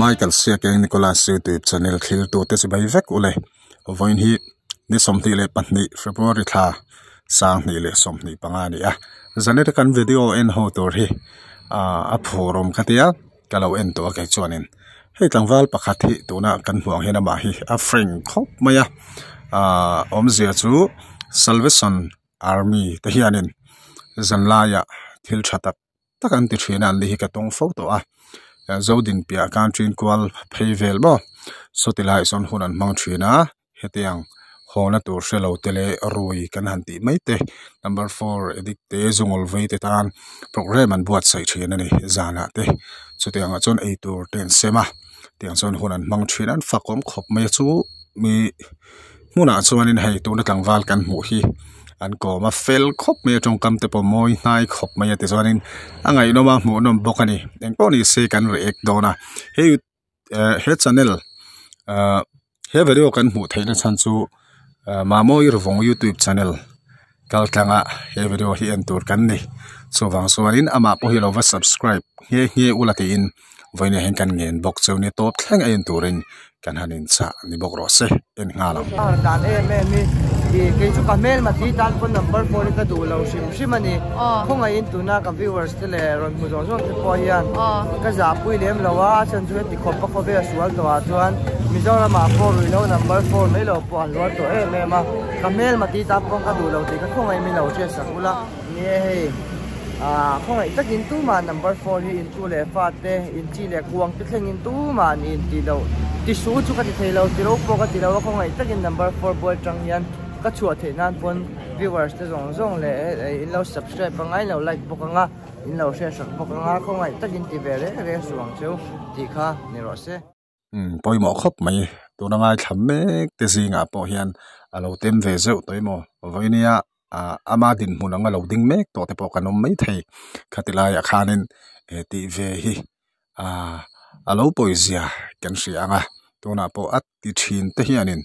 Michael Siakeng Nicholas YouTube channel thlir tute chu bai vek ule vawiin hi ni 22 February thla 2025 a ni a zaneta kan video en ho tur hi a phurawm kha tia ka lo en tawh a kei chuanin hei tlangval pakhat hi tuna kan hmuh ang hian amah hi a frank khawp mai a ahh awmzia chu salvation army te hianin zanlaiah thil tha tak tak an ti thin a an ni hi ka tawng fo tawh a zodin piah khan ṭin kual phei vel maw sawti laiah sawn hun an hmang thin a hetiang hawna tur hre lo te leh rui kan han tih mai te number four addict te zungawl vei te tan programme an buatsaih thin a ni zanah te chutiang ah chuan eitur te an sem a tiang chuan hun an hmang thin a an fak awm khawp mai a chu mi hmunah chuanin hei tuna tlangval kan hmuh hi an kawm a fel khawp mai a tawngkam te pawh mawi hnai khawp mai a tichuanin a ngaihnawm a hmuhnawm bawk a ni engpawh ni se kan react dawn a hei he channel he video kan hmuh theih na chhan chu Mamawii Ruvawng youtube channel kal tlanga he video hi en tur kan ni chuvang chuanin amah pawh hi lo va subscribe nghe nghe ula tiin vawiin ah hian kan ngen bawk chu ni tawp thleng a en turin kan han inchah ni bawk rawh se en nghal ang. Dan em em hi ih kei chu ka hmelma ti tan pawn number four hi ka duh lo hrim hrim a ni khawngaihin tuna ka viewers te leh rawn hmu zawng zawng te pawh hian ka zahpui lem lo a a chhan chu heti khawp a khawvel a sual tawh ah chuan Mizoram ah pawh ruihhlo number four mai lo pawh an luar tawh em em a ka hmelma ti tan pawn ka duh lo tih ka khawngaih min lo hriat sak ula ni e hei ah khawngaih takin tumah number four hi in tu leh fa te in chi leh kuang te thlengin tumah an in tih loh ti su chu ka ti thei lo ti ro pawh ka ti lo a khawngaih takin number four buai tang hian ka chhuah theih nan pawn viewers te zawng zawng leh in lo subscribe anga in lo like bawk anga in lo hriat sak bawk anga khawngaih takin ti ve reng reng suh ang cheu tih kha ni rawh se. Umm pawimawh khawp mai tuna ngaithla mek te zingah pawh hian a lo tem ve zeuh tawh emaw vawinia ah ama dinhmun anga lo ding mek tawh te pawh kan awm maithei khati laiah khanin eh tih ve hi ah a lo pawizia kan hria ang a tunah pawh a ti thin te hianin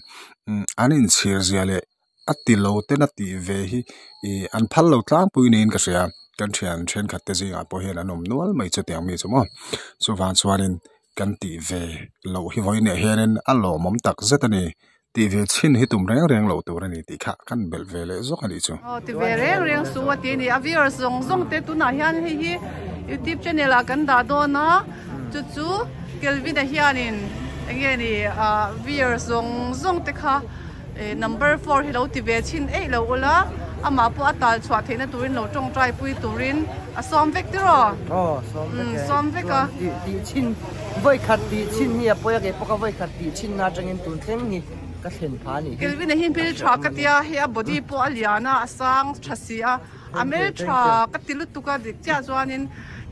umm an inchhir zia leh a ti lo ten a tih ve hi ih an phal lo tlangpui niin ka hria kan thian thenkhat te zingah pawh hian an awm nual mai chutiang mi chu maw chuvang chuanin kan tih ve loh hi vawiin ah hianin a lawmawm tak zet a ni tih ve chhin hi tum reng reng loh tur a ni tih kha kan belh ve leh zawk a nih chu. Aw ti ve reng reng su a ti a ni a viewers zawng zawng te tunah hian hei hi youtube channel ah kan dah dawn a chu chu Kelvin-a hianin eng nge ni ah viewers zawng zawng te kha Number four hi lo ti ve chhin eih lo ula, amah pawh a tal chhuah theihna turin lo tawngtai pui turin a sawm vek tiraw? Aw, sawm vek e. Sawm vek a. Chuan tih chhin, vawi khat tih chhin hi a pawi a, kei pawh ka vawi khat tih chhin na atangin tun thleng hi ka thlen pha a nih hi. Kelvin-a hi hmel tha ka tia, hei a body pawh a lian a, a sang tha si a, a hmel tha ka ti lutuk a dik chiah chuanin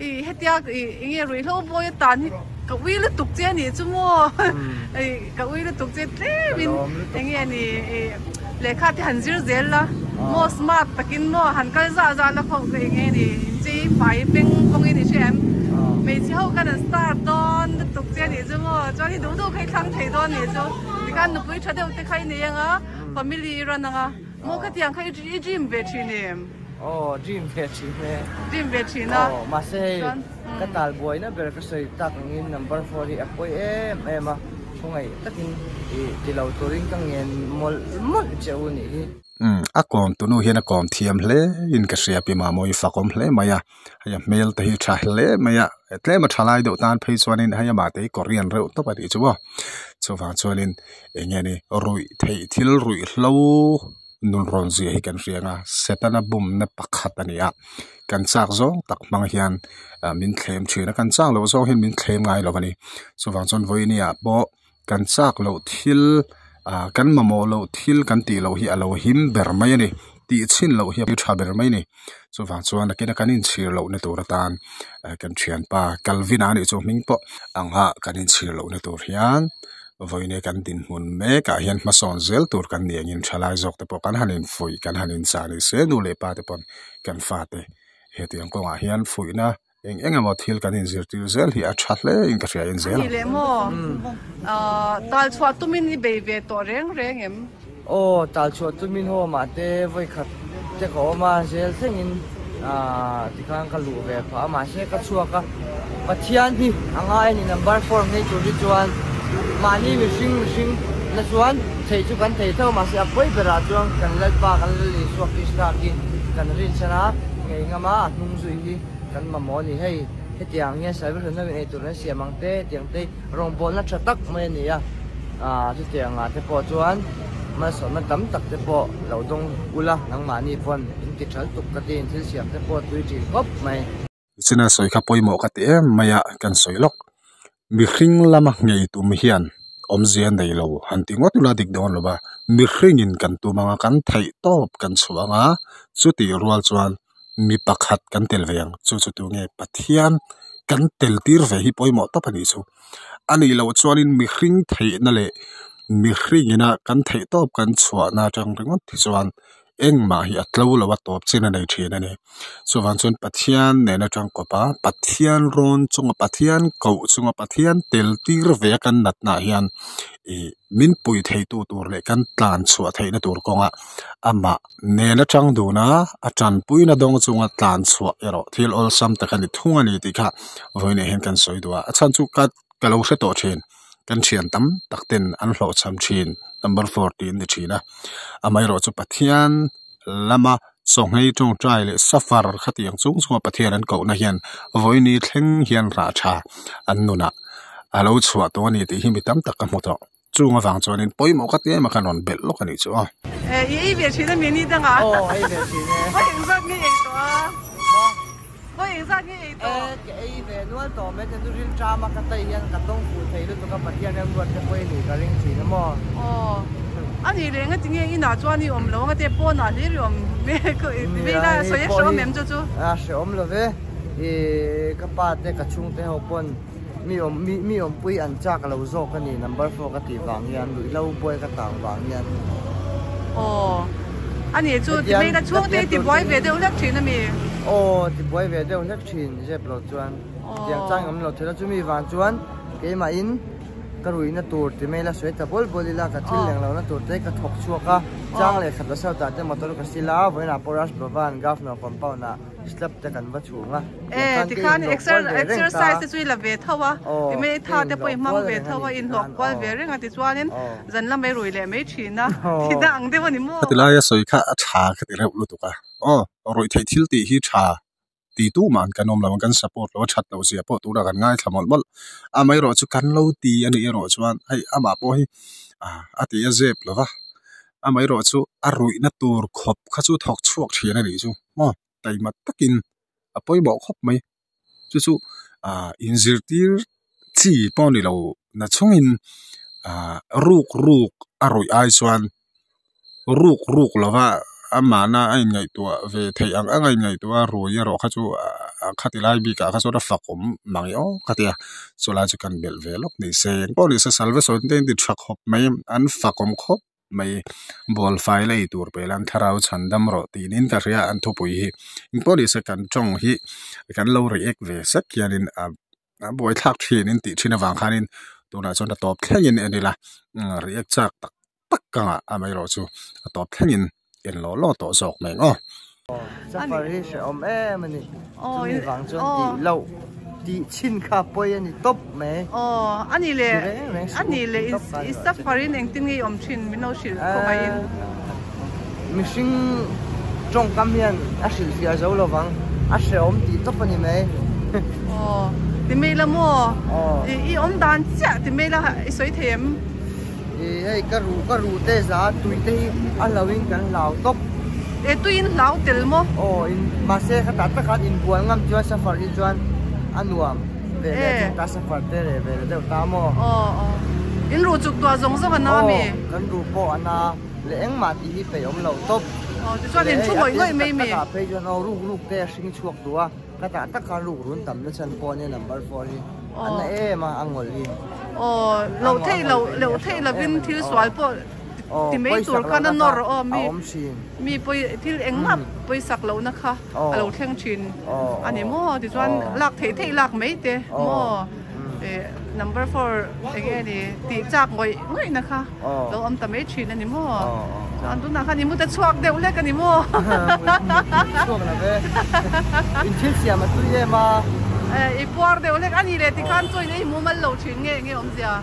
ih hetia ih enge ruihhlo bawi atan hi ka ui lutuk che anih chu maw ih ka ui lutuk che tlemin enge ni ih lehkha te han zir zel la maw smart takin maw han kal zah zah la khawp ka enge ni inchei fai peng pawngin i hria em hmeichhe ho khan an star dawn lutuk che anih chu maw chuan i duh duh kha i thlang thei dawn anih chu tikhan nupui tha deuh te kha i nei anga family i run anga. Maw ka tiang kha i dream ve thin em? Aw dream ve thin e. Dream ve thin a. Aw mahse hei ka tal buaina ber ka sawi tak angin number four hi a pawi em em a, khawngaih takin i ti lo turin ka ngen mawlh mawlh che u nih hi. Umm a kawm tunu hian a kawm thiam hle in ka hria pi Mamawii fakawm hle mai a, hei a hmel te hi tha hle mai a, tlem a tha lai deuh tan phei chuanin hei amah te hi Korean reuh tawp a tih chu aw, chuvang chuanin eng nge ni ruih theih thil ruihhlo nun rawn zia hi kan hria ang a setana bumna pakhat a ni a kan chak zawng tak hmang hian ah min thlem thin a kan chak loh zawng hian min thlem ngai lo a ni chuvang chuan vawiini ah pawh kan chak loh thil ah kan mamawh loh thil kan tih loh hi a lo him ber mai a ni tih chhin loh hi a tha ber mai a ni chuvang chuan nakin a kan inchhir loh na tur atan kan thianpa Calvin-a anih chu hming pawh ang a kan inchhir loh na tur hian vawiin kan dinhmun mek ah hian hmasawn zel tur kan ni angin thalai zawk te pawh kan han infuih kan han inchah ni se nu leh pa te pawn kan fate hetiang kawngah hian fuihna eng eng emaw thil kan inzirtir zel hi a tha hle in ka hria in zel ang. Ani leh maw tal chhuah tumin i bei ve tawh reng reng em? Aw tal chhuah tumin haw mah te vawi khat te ka awm a zel thlengin Tikhan ka luh ve phah a, mahse ka chhuak a, Pathian hi a ngai a ni number four ngei tur hi chuan mahni mihring mihring na chuan theih chu kan thei tho mahse a pawi berah chuan kan Lalpa kan Lal Isua Krista khi kan rinchhan a, ngei ngam a, a hnung zui hi kan mamawh a ni. Hei hetiang hian salvation ho in eitur an siam ang te hetiang te rawngbawlna tha tak mai a ni a, chutiang ah te pawh chuan malsawmna tam tak te pawh lo dawng ula nangmahni pawn in ti thal tuk ka tiin thil siam te pawh tui thin khawp mai. China sawi kha pawimawh ka ti em mai a kan sawi lawk. Mihring lama ngei tum hian awmzia nei lo han ti ngawt ula dik dawn lo va, mihringin kan tum anga kan theih tawp kan chhuah anga chutih rual chuan mi pakhat kan tel ve ang chu chu tunge Pathian kan tel tir ve hi pawimawh tawp a nih chu. A nih loh chuanin mihring theihna leh mihring ina kan theih tawp kan chhuahna atang ringawt hi chuan engmah hi a tlo lo a tawp chin a nei thin a ni. Chuvang chuan Pathian nen atang kawp a Pathian rawn chunga Pathian koh chunga Pathian tel tir ve a kan natna ah hian ih min pui thei tu tur leh kan tlan chhuah theihna tur kawngah amah nen atang dun a a tanpuina dawng chunga tlan chhuah erawh thil awlsam tak a ni thung a ni tih kha vawiinah hian kan sawi duh a a chhan chu ka ka lo hre tawh thin kan thian tam tak ten an hlawhchham thin number four tih an ni thin a amaherawhchu Pathian lama chawnghei tawngtai leh safar khatiang chung chunga Pathian an kohna hian vawiini thleng hian rah tha an nunah a lo chhuah tawh a ni tih hi mi tam tak ka hmu tawh. Chung avang chuanin pawimawh ka ti em a kan rawn belh lawk a nih chu aw. Eh i ei ve thin a mi ni dangah. Aw ei ve thin e. Vawi engzat nge ei tawh a? Maw? Vawi engzat nge ei tawh? Eh ka ei ve nual tawh mai chuan chu rilṭam a ka tai hian ka tawng fuh thei lutuk a Pathian remruat te pawh i nih ka ring thin a maw? Aw a nih reng a tinge inah chuan i awm lo ang a te pawnah hlir i awm mek i vei la sawi a hrehawm em chu chu? A hrehawm lo ve i ka pa te ka chhungte ho pawn Mi awm mi mi awmpui an chak lo zawk a ni number four ka tih vang hian ruihhlo buai ka tang vang hian. Aw a ni chu ti mai la chhungte i ti buai ve deuh hlek thin a mi? Aw ti buai ve deuh hlek thin zep lo chuan tiang chang awm lo thei la chumi vang chuan keimah in ka ruihna tur ti mai la sawi ta bawl bawl ila ka thil leng lohna tur te ka thawk chhuak a chang leh khat la sawtah te motor ka sil a vawiinah pawh Raj Bhavan Governor compound ah Slab te kan va chhung a. E tikhan exercise te chu i la ve tho a, ti mai tha te pawh i hmang ve tho a, inhlawh kual ve reng a tichuanin zan lamah i rui leh mai thin a, ti dah ang deuh a ni maw? Khati laia sawi kha a tha ka ti reuh lutuk a, aw ruih theih thil tih hi tha ti tu mah an kan awm lo ang, kan support lo a that loh zia pawh tunah kan ngaithla mawlh mawlh, amaherawh chu kan lo ti a nih erawh chuan hei amah pawh hi a ti a zep lo va, amaherawh chu a ruihna tur khawp kha chu thawk chhuak thin a nih chu. Maw taima takin a pawimawh khawp mai chu chu ah inzirtir chi pawh a ni lo na chungin ah ruk ruk a rawih ai chuan ruk ruk lova amahna a inngaihtuah ve theih ang ang a inngaihtuah a rui erawh kha chu ah khati lai bikah kha chuan a fakawm mang e aw ka ti a chulai chu kan belh ve lawk ni se engpawh ni se salvation te an ti tha khawp mai an fakawm khawp. mai ball fai lei tur peh lan thlarau chhan dam rawh tih niin ka hria an thupui hi engpawh ni se kan tawng hi kan lo react ve sek hianin a a buaithlak thin in tih thin avang khanin tunah chuan a tawp thlengin en ila react chak tak tak ka ngah amaherawh chu a tawp thlengin en lawh lawh tawh zawk mai ang aw. Safar hi hrehawm em a ni. Chumi vang chuan tih loh tih chhin kha pawi a ni tawp mai. Aw a ni le a ni le i safar in engtin nge i awm thin min lo hrilh khawngaih in. Mihring tawngkam hian a hrilhfiah zo lovang a hrehawm tih tawp a ni mai. Aw ti mai la maw i awm dan chiah ti mai la i sawi thei em? Ih hei ka ruh ka ruh te za tui te hi a hlo in kan hlau tawp. E tui in hlau tel maw? Aw in mahse kha tah tak khan inbual ngam chuan safar hi chuan a nuam ve leh chu ta safar te reh ve leh deuh ta maw? Aw aw in ruh chuk tuah zawng zawng a na mi? Aw kan ruh pawh a na leh engmah tih hi peih awm lo tawp. Aw tichuan in thu ngawih ngawih mai mi? Leh hei a pian tak takah phei chuan aw ruk ruk te a hring chhuak duh a. Ka tah tak khan ruk run tam na chhan pawh ania number four hi a na em a a ngawlh hi. Aw loh theih loh loh theih lovin thil sual pawh ti mai tur khan a nawr aw mi mi pawi thil engmah pawisak lohna kha a lo thleng thin a ni maw tichuan lak theih theih lak mai te maw eh number four eng nge ni tih chak ngawih ngawih na kha lo awm ta mai thin a ni maw. Chuan tunah khan i mu ta chhuak deuh hlek a ni maw? Chhuak lo ve. In thil siam a tui em a. I puar deuh hlek a ni le tikhan chaw in ei mumal lo thin nge nge awmzia?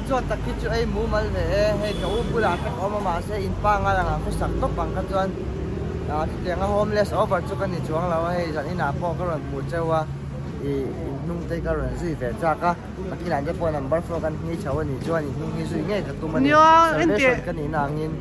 Chaw tak hi chu ei mumal ve e. Hei ka u bulah tak a awm a mahse in pa ngal ang ah khawsak tawp ang kha chuan chutianga homeless over chu ka ni chuang lo a hei zan inah pawh ka rawn hmu cheu a i inhnung te ka rawn zui ve chak a. Ka thilah te pawh number four kan hni chho a nih chuan inhnung hi zui ngei ka tum a ni. Salvation ka nihna angin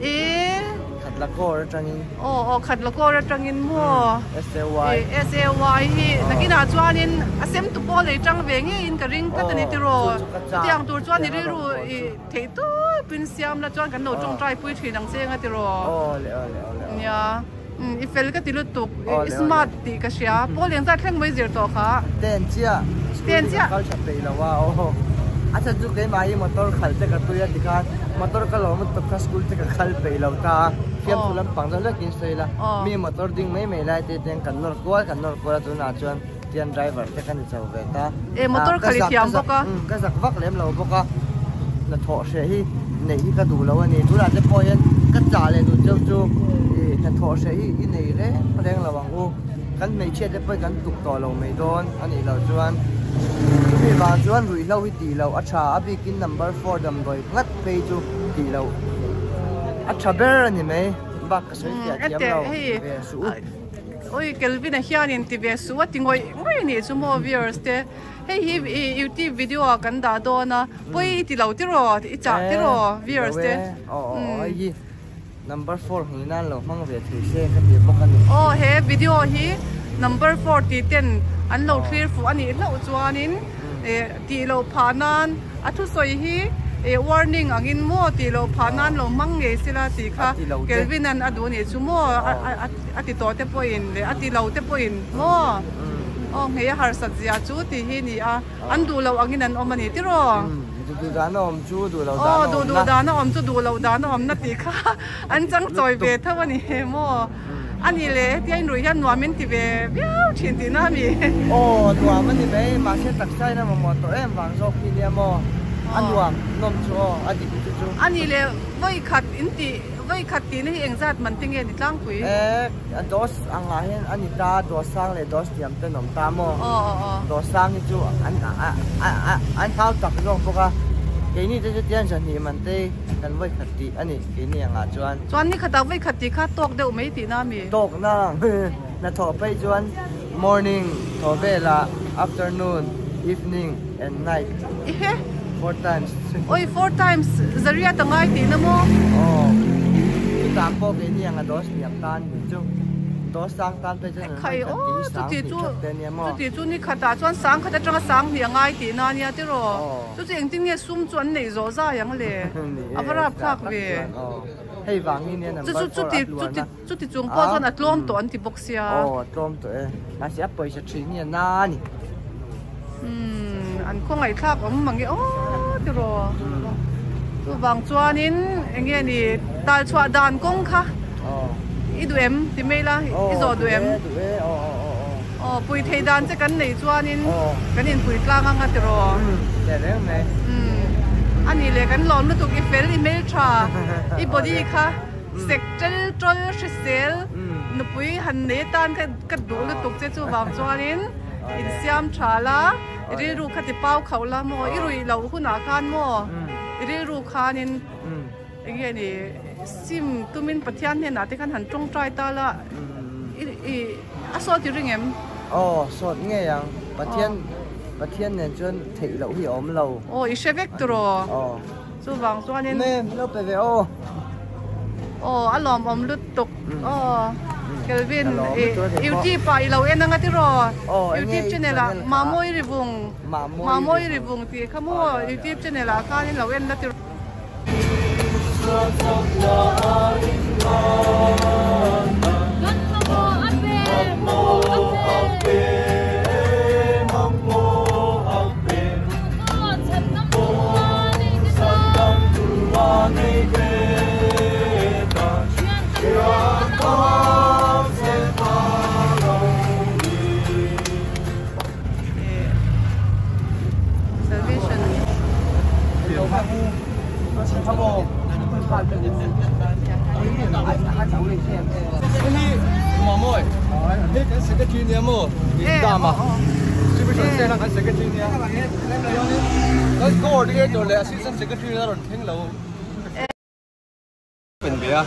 Khatlakawr atangin. Aw aw Khatlakawr atangin maw? SAY. SAY hi nakinah chuanin a sem tu pawh lei tang ve ngeiin ka ring tlat a ni tiraw? Chutiang tur chuan i rilru i theih tawpin siam la chuan kan lo tawngtai pui thin ang che anga tiraw? Aw le aw le aw le. Nia i fel ka ti lutuk i smart tih ka hria pawl eng zat thleng mai zir tawh kha. Ten chiah school hi ka kal tha peih lo a aw a chhan chu keimah hi motor khalh te ka tui a tikhan motor ka lawm lutuk kha school te ka kal peih lo ta a fiamthu lampang deuh lekin sawi ila mi motor ding mai mai lai te ten kan nawr kual kan nawr kual a tunah chuan tian driver te ka ni chho ve ta motor khalh i thiam bawk a ka zak vak lem lo bawk a hnathawh hreh hi neih hi ka duh lo a ni tunah te pawh hian ka chah leh duh cheu chu ih hnathawh hreh hi i nei reng reng lo ang u kan hmeichhia te pawh hi kan tuk tawh lo mai dawn a nih loh chuan chumi vang chuan ruihhlo hi tih loh a tha a bikin number four damdawi ngat phei chu tih loh a tha ber a ni mai bak ka sawi fiah thiam lo ve suh u. Oi Kelvin-a hianin ti ve suh a ti ngawih ngawih a nih chu maw viewers te hei hi ih youtube video ah kan dah dawn a pawi i ti lo tiraw i chah tiraw viewers te umm number four hmuh nan lo hmang ve thei se ka ti bawk a ni. Aw he video hi number four tih ten an lo thlir fuh a nih hlauh chuanin ih tih loh phah nan A thusawi hi eh warning angin maw tih loh phah nan lo hmang ngei sila tih kha Kelvin-a'n a duh anih chu maw a ti tawh te pawhin leh a ti lo te pawhin maw aw nghei a harsat zia chu tih hi ni a an duh loh angin an awm a ni tiraw? Duh duh dan a awm chu duh loh dan a awm na. Aw duh duh dan a awm chu duh loh dan a awm na tih kha an chang chawi ve tho a ni maw? A ni le, hetia inruih hian nuam in ti ve viau thin tihna a mi? Aw, nuam a ni mai, mahse taksa in a mamawh tawh em vang zawk hi nia maw? A nuam, nawm chu aw, a dik chu chu. A ni le, vawi khat in tih, vawi khat tihna hi engzat man te nge ni tlangpui? E, a dose angah hian a ni ta, dose sang leh dose thiam te an awm ta maw? Aw, aw, aw. Dose sang hi chu an, a, a, a, an hau tak zawk bawk a, keini te chu tian zahnih man te kan vawi khat tih a ni, keini angah chuan. Chuan ni khatah vawi khat tih kha tawk deuh mai tihna a mi? Tawk na hnathawh phei chuan morning thaw velah afternoon, evening and night. Ihe! Four times. Oi four times zariat a ngai tihna maw? Aw chutah pawh keini ang a dose hniam tan ni chu dose sang tan phei chuan an Khai aw chuti chu chuti chu ni khatah chuan sang khat atanga sang hnih a ngai tihna a nia tiraw? Chu chu engtin nge sum chu an neih zawh zai ang le? A va rap thlak ve. Hei vang hi nia number four a hluan a. Chuti chung pawh chuan a tlawm tawh an ti bawk sia. Aw a tlawm tawh e. Mahse a pawisa thin hi a na a ni. Umm an khawngaihthlak awm mang e aw tiraw. Chuvang chuanin eng nge ni tal chhuah dan kawng kha i duh em ti mai la i zawh duh em? Aw duh e aw aw aw aw. Aw pui thei dan che kan neih chuanin kan inpui tlang anga tiraw? Umm teh reng mai. Umm a nih leh kan lawm lutuk i fel i hmeltha i body kha sek tel tawl hrisel nupui han nei atan kha ka duh lutuk che chuvang chuanin insiam tha la i rilru kha ti pau khauh la maw i ruih loh hunah khan maw i rilru khanin eng nge ni sim tumin Pathian hnenah te khan han tawngtai ta la i A sawt i ring em? Aw, sawt ngei ang. Pathian, Pathian nen chuan theih loh hi a awm lo. Aw, i hre vek tiraw? Aw. Chuvang chuanin. Me, min lo pe ve aw. Aw, a lawmawm lutuk. Aw, Kelvin, YouTube ah i lo en anga tiraw? Aw, enge YouTube channel ah Mamawii Rivung, Mamawii Rivung tih kha maw YouTube channel ah khan in lo en la tiraw? Salvation. secretary nia maw in dam a distribution cell a kan secretary nia kan coordinator leh assistant secretary a rawn thleng lo pen ve a.